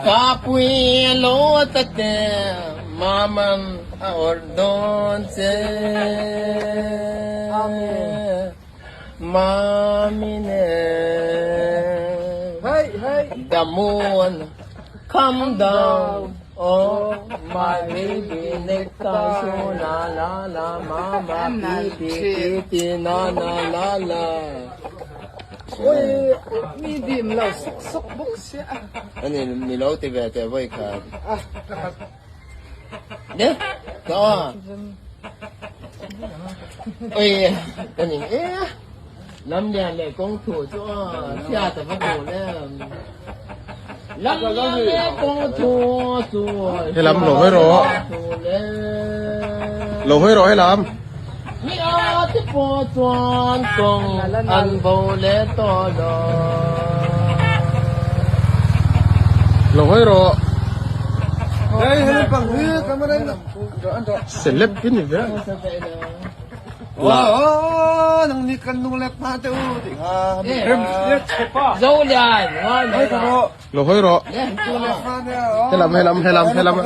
Kapui lo ta te maman a awrh dawn che. Mamine The moon come down Oh my baby necktie su la la la mama pi pi ti ti na na la la. Oi mi dim lo suk suk bawk sia. Ani mi lo ti ve teh vawi khat. Ne ka aw. Oi ka ning e. Lam lian leh kawng thu chu aw chhiat a va duh le. Lam lian leh kawng thu chu He lam lo hawi rawh. Lo hawi rawh he lam. Mi a te pawh chuan kawng an bo leh tawh lo. Lo hawi rawh. Celeb i ni ve. Lo hawi rawh. He lam he lam he lam he lam.